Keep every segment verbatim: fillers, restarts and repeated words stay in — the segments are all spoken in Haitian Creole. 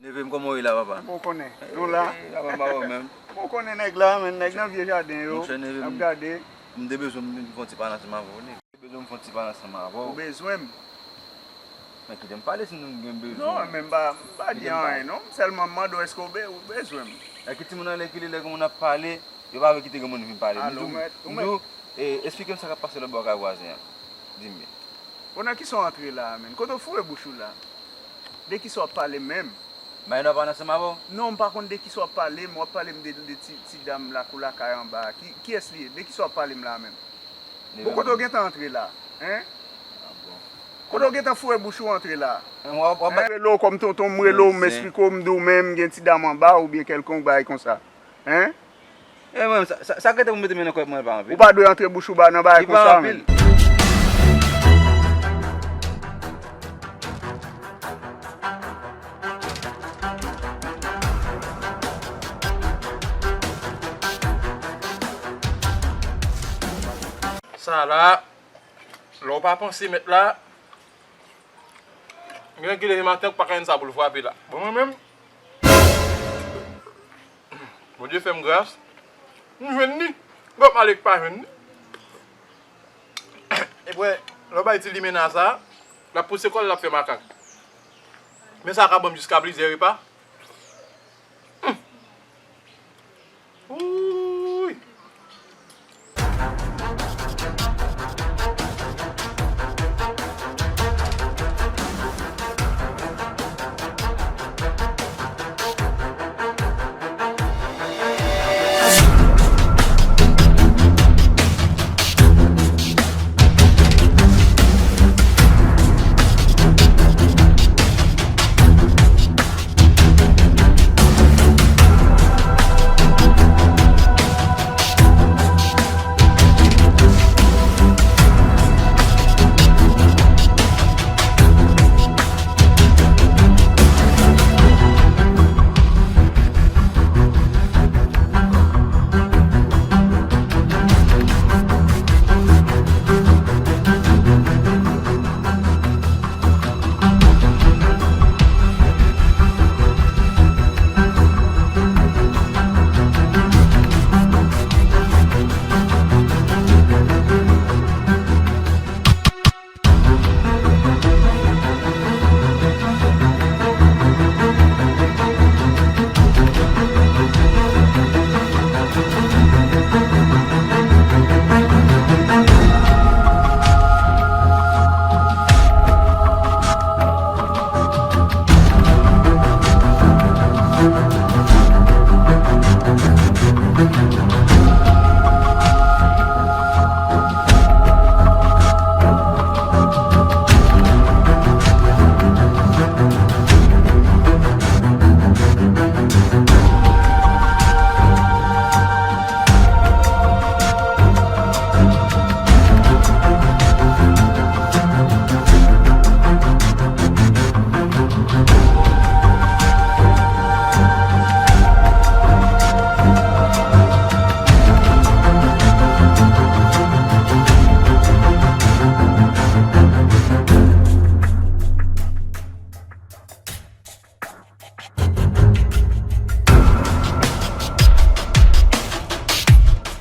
Neve m, kòman w ye la, papa? Bon, konnen. Nou la. Eh, papa, m pa wè w menm. Bon, konnen nèg la, men nèg nan vye jaden yo. Monchè, neve m, ap gade. M te bezwen m vin fè yon ti pale ansanm avè w, neve. M te bezwen m fè yon ti pale ansanm avè w. Ou bezwen m? Men kite m pale si nou gen bezwen. Non, men m pa, m pa di anyen, non. M sèlman mande w èske w be-, ou bezwen m. Èske timoun anlè ki li lè gen moun ap pale, yo pa vle kite gen moun vin pale. M di w, m di w, eh, esplike m sa k ap pase lòtbò kay vwazen an. Di m byen. Bon, nan kisa w antre la a, menn? Kote w foure bouch ou la? De kisa w ap pale menm? Mayen w ap pale ansanm avè w? Non, m pa konn de kisa w ap pale m. W ap pale m de, de ti, ti dam lakou lakay anba a. Ki, kiyès li ye? De kisa w ap pale m la a menm? Bon, kote w gentan antre la? Hein? Kote w gentan foure bouch ou antre la? M rele w kòm tonton, m rele w, m eksplike w, m di w menm gen ti dam anba oubyen kèlkonk bagay konsa. Hein? E mwen, sa, sa, sa k rete pou mete men nan kòb mwen pa anpil. Ou pa dwe antre bouch ou ba nan bagay konsa, menn. Sa la, lè w pa panse mèt la, gen ki leve maten, pa ka jwenn sa pou l frape la. Bon, mwen menm, Bondye fè m gras, m jwenn li. Bon, Malik pa jwenn li. Epi, lè w bay ti limena sa, l ap pouse kò l, l ap fè makak. Men sa ka ban m jiska plizyè repa. Wouy!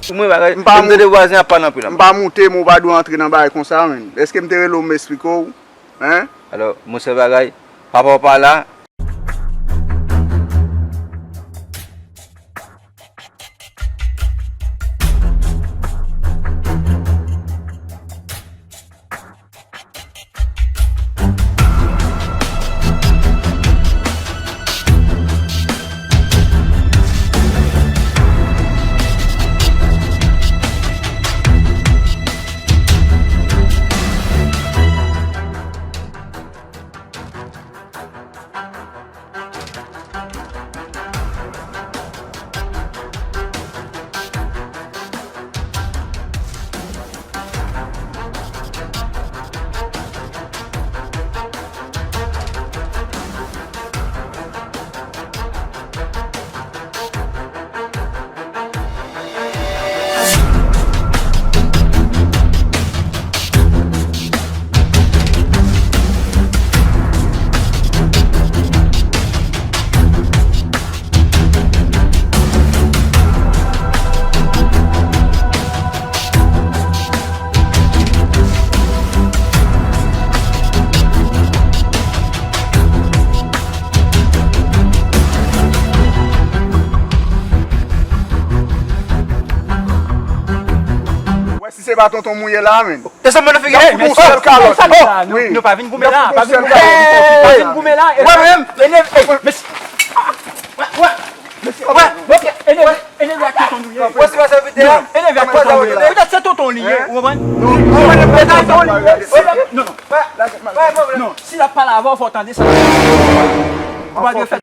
Ou mwen bagay, m pa m tande vwazen ap pale anpil. M pa moute, men w pa dwe antre nan bagay konsa, menn. Èske m te rele w, m eksplike w? Hein? Alò, monchè bagay, papa w pa la. pa tonton mouye la, men. E sa mwen figi. Hey, mesye, sèl kalòt. Nou pa vin goumen la. Pa vin goumen la. Pa vin goumen la. Mwen menm. Enève. Mesye. Enève ak tonton nou ye. Enève ak tonton nou ye. Petèt se tonton li ye. Ou konprann? Non, non. Si l ap pale avè w, fò w tande sa. Ou pa dwe fè